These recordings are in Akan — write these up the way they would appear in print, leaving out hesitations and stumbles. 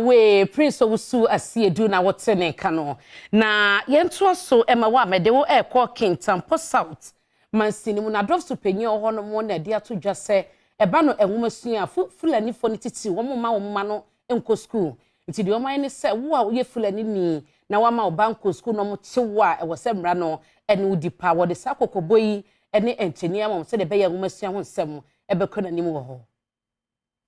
Away Prince Owusu Asiedu na wɔte ne nka no. Na yɛntoa so ma wo a mɛde wo ɛrekɔ Kintampo South mansini mu na dɔfso panyin wɔ hɔnom na ɛde ato dwa sɛ ɛba no nwomasua a Fulanifoɔ no titiri wɔn mma wɔn mma no nkɔ sukuu. Nti deɛ wɔn ayɛ ne sɛ wo a woyɛ Fulani ni na wama wo ba nkɔ sukuu na wɔn kye wo a, ɛwɔ sɛ mmara no ɛne wo di pa. Wɔde saa kɔkɔbɔ yi ne nkyɛnni ama wɔn sɛdeɛ ɛbɛyɛ nwomasua ho nsɛm ɛbɛkɔ n'anim wɔ hɔ.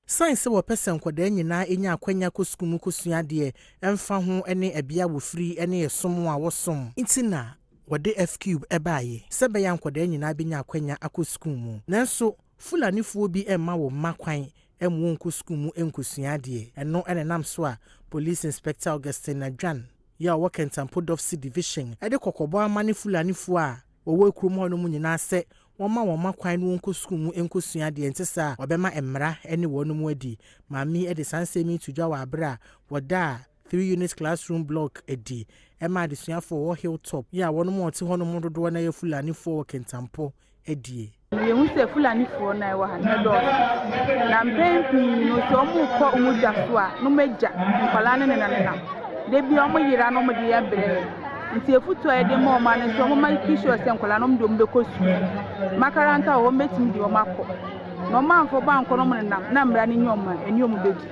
San sɛ wɔpɛ sɛ nkwadaa nyinaa nya akwanya kɔ sukuu mu kɔsua adeɛ, ɛmfa ho ne ɛbea wɔfiri ne ɛsom a wɔsom nti na wɔde F-Cube ɛbaeɛ sɛ bɛyɛ nkwadaa nyinaa bɛnya akwanya akɔ sukuu mu. Nanso Fulanifoɔ bi mma wɔn mma kwan ma wɔnkɔ sukuu mu nkɔsua adeɛ. Ɛno ɛna nam so a Police Inspector Augustine Nadwan yɛ a ɔwɔ Kintampo Dɔfsi Division ɛde kɔkɔbɔ ama ne Fulanifoɔ a wɔwɔ kurom hɔ no mu nyinaa sɛ wɔma wɔn mma kwan no wɔnkɔ sukuu mu nkɔsua adeɛ, nte saa a wɔbɛma mmara ne wɔn mu adi. Maame yi de saa nsɛm yi to dwa wɔ abere a wɔda a three unit classroom block adi ɛma adesuafoɔ wɔ Hilltop yi a wɔn mu wɔte hɔnom dodoɔ no yɛ Fulanifoɔ wɔ Kintampo adie. Yɛhu sɛ Fulanifoɔ no a ɛwɔ ha no ɛdɔɔso, na mpɛn pii no sɛ ɔmo kɔ ɔmo dwa so a, na ɔmo agya nkwadaa no nenanenam da bi ɔmo yera na ɔmo de yɛ brɛ. Nti efutu a yɛde ma ɔmo ano nso, ɔmo make sure sɛ nkwadaa no ɔmo de ɔmo bɛkɔ sukuu. Makaranta wɔ hɔ, ɔmo bɛtumi de ɔmo akɔ na ɔmo amfa ɔmo ankɔ na ɔmo nenam na mmara no nye ɔmo a ɛne ɔmo bɛdi.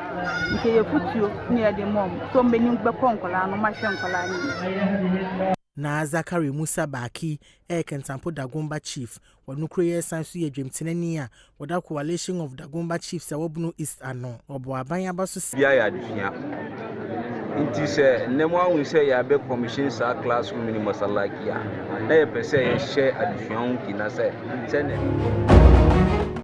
Nti ɛyɛ futuo na yɛde ma ɔmo sɛ ɔmo bɛni bɛkɔ nkwadaa no, ɔmo ahwɛ nkwadaa no yie. Na Zakari Musa Baaki ɛyɛ Kintampo Dagomba chief. Wɔno kuro yɛ san so yɛ dwamtenani a wɔda Coalition of Dagomba Chiefs a wɔbono East ano. Ɔbɔ aban aba so. Bia yɛ adesua, nti sɛ nnɛ mu ahu sɛ yɛabɛ commission saa classroom ne masalaki a, na yɛpɛ sɛ yɛhyɛ adesua ho kina sɛ sɛnɛ.